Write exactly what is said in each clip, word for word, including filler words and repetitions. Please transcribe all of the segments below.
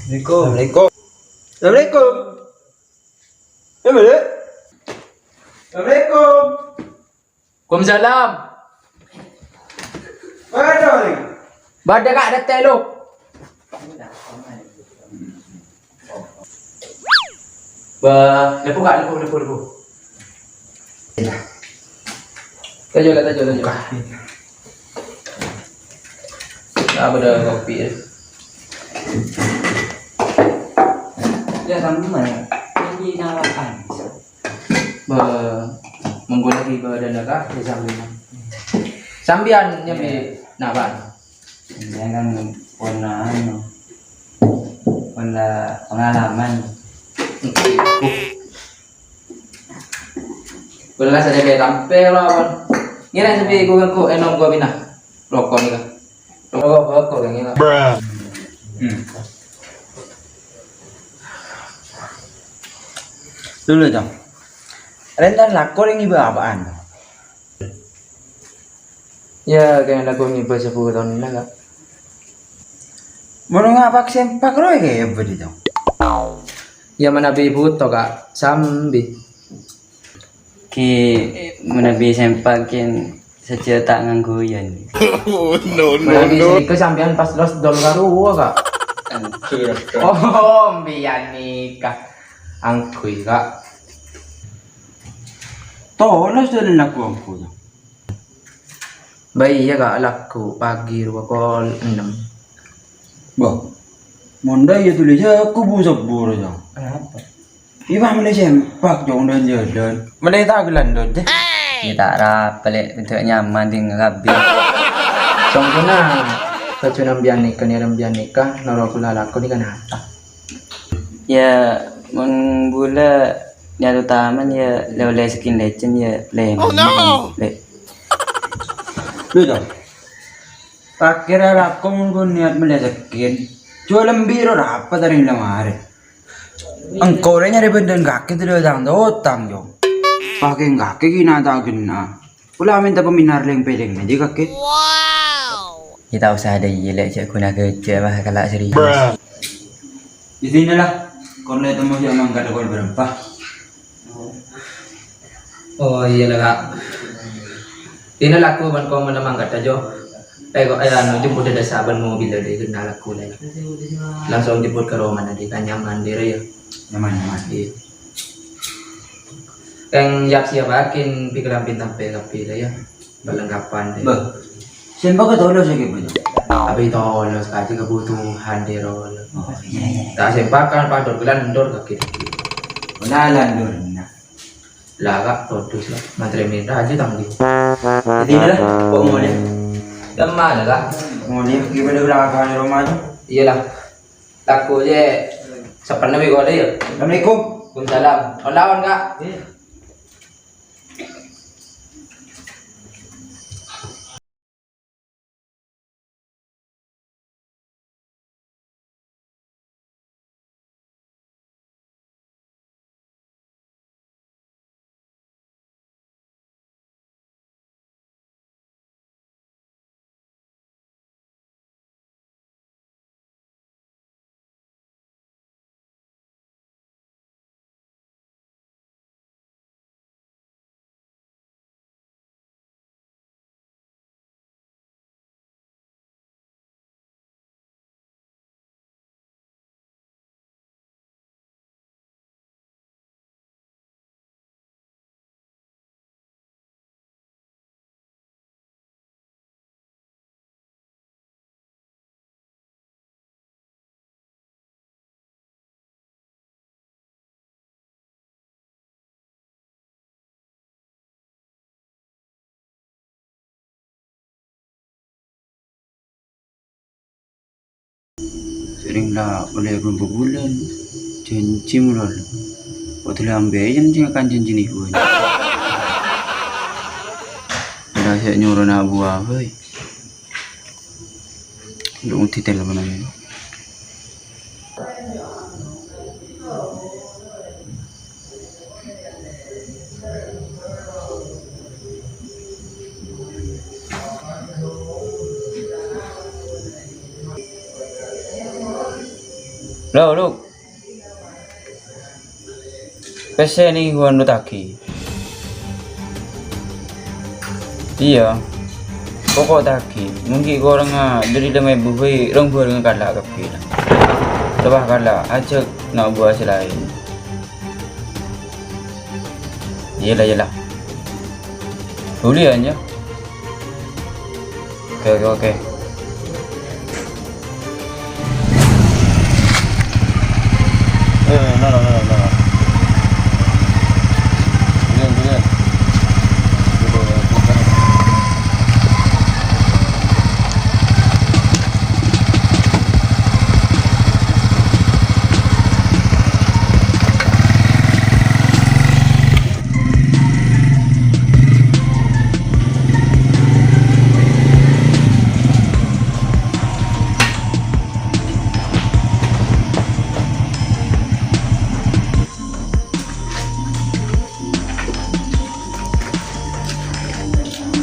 Assalamualaikum. Assalamualaikum. Assalamualaikum. Assalamualaikum. Waalaikumsalam. Bâdâ, Kak, dâteng lu. Bâ, lebbhu, Kak, lebbhu, lebbhu, lebbhu. Toju' la, toju', toju'. Apa dah kopi ya? Ya, sama ya. Ini nawakan. Bâ, monggo lagi bâdâna kabhâ sampèyan. Sampèyan nyambi napa? Sampèyan kan pon anu, pon la pengalaman. Pon la saja kayak tampil lawan. Ngene sampai gua ngaku enom gua pindah. Rokok nih, Kak. Rokok, rokok, yang ini, Kak. Hmm. Dulu, Cong. Rentan lakon yang iba apaan? Ya, kèng lakon iba sepuluh taon ini, Kak. Mono ngapa sempak roy kayak apa di, Cong? Ya, manabi buto, Kak. Sambi. Ki, manabi sempak, kin, saja tak ngangguyan. Oh, no, no, manabi no. Sanika sampeyan pas los dol karo, Kak. Anggur. Oh, mbiyan nika. Angguy, Kak. Tolos dan laku angguy. Bâ iyâ, Kak, laku pagi rowa kol ennem. Bâ, mon dâ' iyâ tuli jago bu sabur, Jang. Kenapa? Iyâ, bâ, mèlè sempak, Jang, dan jalan. Mèlè ta' gelandot, deh. Iyâ, ta' rapa, lè', bhender nyaman, ding, rabi. Songkona, baju nambiyan nèka, nèka, nambiyan nèka, noro' kula laku nèka napa? Ya, mon bulâ nyaro taman ya, lè-, olè skin legend ya, lè-, Oh, no! lè-, Lho, Jang. Pakèra lako mon ghun niat mèlè skin. Jhuwâl embi' ro rapa tarèng lamare. Engko' rè nyarè bhândhân kakè tadâ' tang-totang, Jang. Pakèn kakè ghi' na ta' ghenna. Pola mènta paminar lèng-pèlèng aja kakè. Wow. Ya, ta' osa dâ' iyâ, lè', jhâ' ghuna ghâjâ, wah, kala serius. Di sini lah, kon lè' temo sè mangkat kol berempa. Oh, iyâ la, Kak. Dina laku bân komon mangkat aja. Eh, kok, eh, anu, jemput dâ' sabân mobil dâ' kenal aku la. Langsung jemput ka romana dâ', kan nyaman dâ' rèya. Nyaman, nyaman. Iyâ. Kan siap-siap akin pikiran pintang pelek pila ya. Perlengkapan dâ'. Bâh. Sempak tolos ya, Kak, Bang? Tapi tolos aja kebutuhan dâ' rowa. Oh, iyâ, iyâ. Ta' sempak kan pador gelandor kaki. Wala landor, nah. La, Kak, todos la. Mantri minta aja tang di. Jadi lah, kok mau lihat? Lemah la, Kak. Mau lihat gimana belakang rumah tu? Iyâ la. Laku aja. Sepenuh bi kode ya. Assalamualaikum. Waalaikumsalam. Lawan, Kak. Iya. Sering la olè bâmbu bulân, jhânjhi molol. Kodhu lambâ' jhânjhi ngakan jhânjhi nèko. Ora sè nyoro na' buwâ, bhâi. Lu ngerti telepon aja. Lo, Luk. Pèssè nèko ghun lo taghi. Iyâ. Pokok taghi. Mon ghi' korangnga dhâri lèma èbu bhâi, rong bhâreng kala' kabbhi. Coba kala', ajhâk na' buwâ sè laèn. Iyâ la, iyâ la. Buliyân, yâ. Oke, oke, oke. Eh, no, no, no, no. Buliyân, buliyân.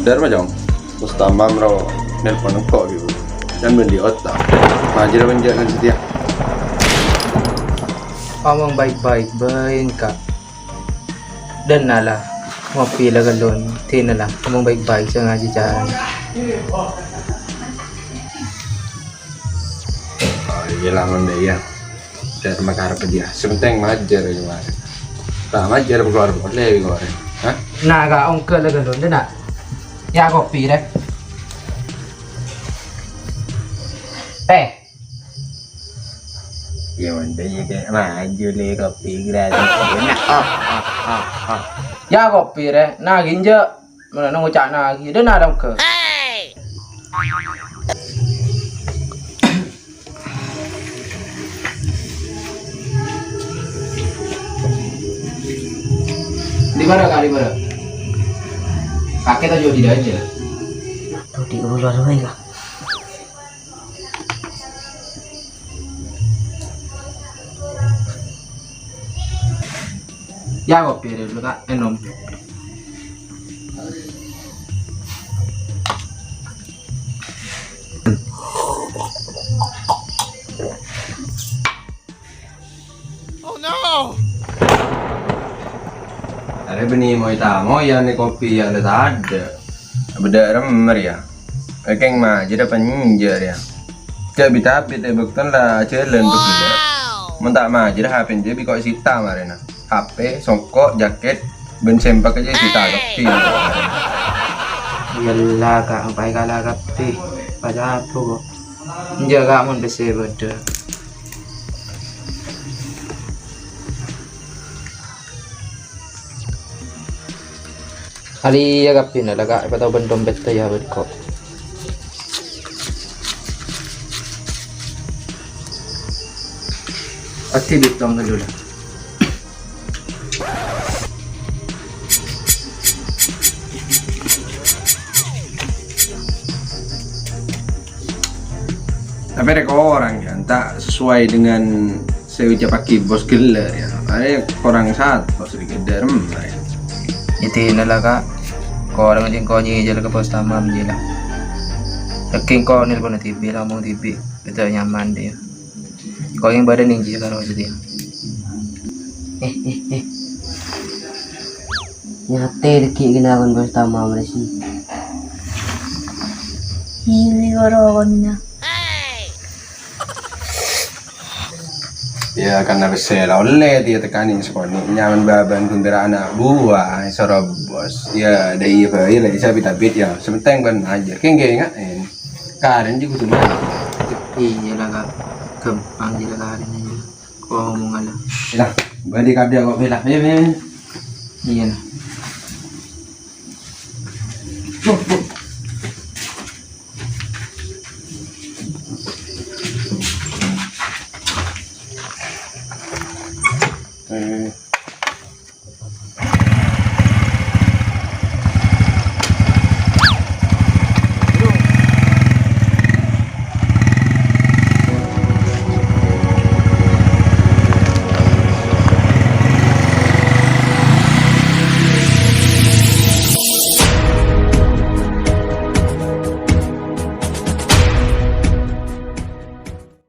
Dhâr ma, Cong? Bos Tamam ro nelpon engko' ghi, Bu. Jhâ' bâli otak. Majâr bânjâ' nang satèya. Omong baik-baik bhâi, Kak. Dâ'na la, ngopi la ghâllu, dina la, omong baik-baik sè ngajhi carana. Oh, iyâ la, mon dâ' iyâ. Dâ' makarep dia. Sè pentèng majâr iyâ, Mar. Ta' majâr, keluar polè, keluar. Hah? Na', Kak, ongghâ la ghâllu, dâ'na. Yâ, kopi, rè. Tèh. Yâ, mon dâ' iyâ, Kak, maju lè kopi gratis. Yâ, kopi, rè. Na', ghânjhâ'. Mènangka ngoca' naghi, dâ'na ongghâ. Di mana, Kak, di mana? Kakek tak jauh tidak aja. Tuh, di keluar wae, Kak. Yâ, kopi dulu, Kak. Ènom. Oh, no! Arè bânnè moy-tamoy yâ, nè kopi yâ la tadâ'. Bâdâ remmer yâ. Èkèng majâr apa enjâ' rèya? Jhâ' bit-abit è bâktona la ajhâlân bâgellâ'. Mon ta' majâr H P-na jhâ' bi' ko' sita marèna. H P, songko', jakèt, bân sempak jhâ' sita kabbhi. Iyâ la, Kak, engko' èkala' kabbhi. Pas apa, kok? Enjâ', Kak, mon pèssè bâdâ. Aliyâ kabbhina la, Kak, èpatao bân dompètta yâ, bâdâ kok. Pasti bitong dulu la. Tapè rè korang yâ, ta' sesuai dengan sè èoca'aghi bos ghellâ' yâ. Arè korang sat, bos ri ghellâ' remma yâ. Iyâ dina la, Kak. Korang jhâ' ko' nyèjâl ka bos Tamam jiyâ la. Èkèng ko' nelpon dhibi' la, omong dhibi'. Bhidhâ nyaman dhiyâ. Ko' yang bâdâ nèng jiyâ karo satèya. Eh, eh, eh. Nyatè dhâggi' kènna' bân bos Tamam rè sè. Ini karo konna. Yâ, karna pèssè la ollè, dhiyâ tekkanè sakonè'. Nyaman bâbân ghun pèra' ana' buwâ, èsoro bos. Yâ, dâ' iyâ bhâi la, èsabit-abit yâ. Sè pentèng bân majâr. Kèng ngènga'è. Karèn jiyâ kodhu majâr. Iyâ la, Kak. Ghâmpang jiyâ la karèn jiyâ. Ko' omongan la. Yâ, bâli kadhâ ko' bhâi la. Ayo, ayo, ayo. Iyâ la. Eh,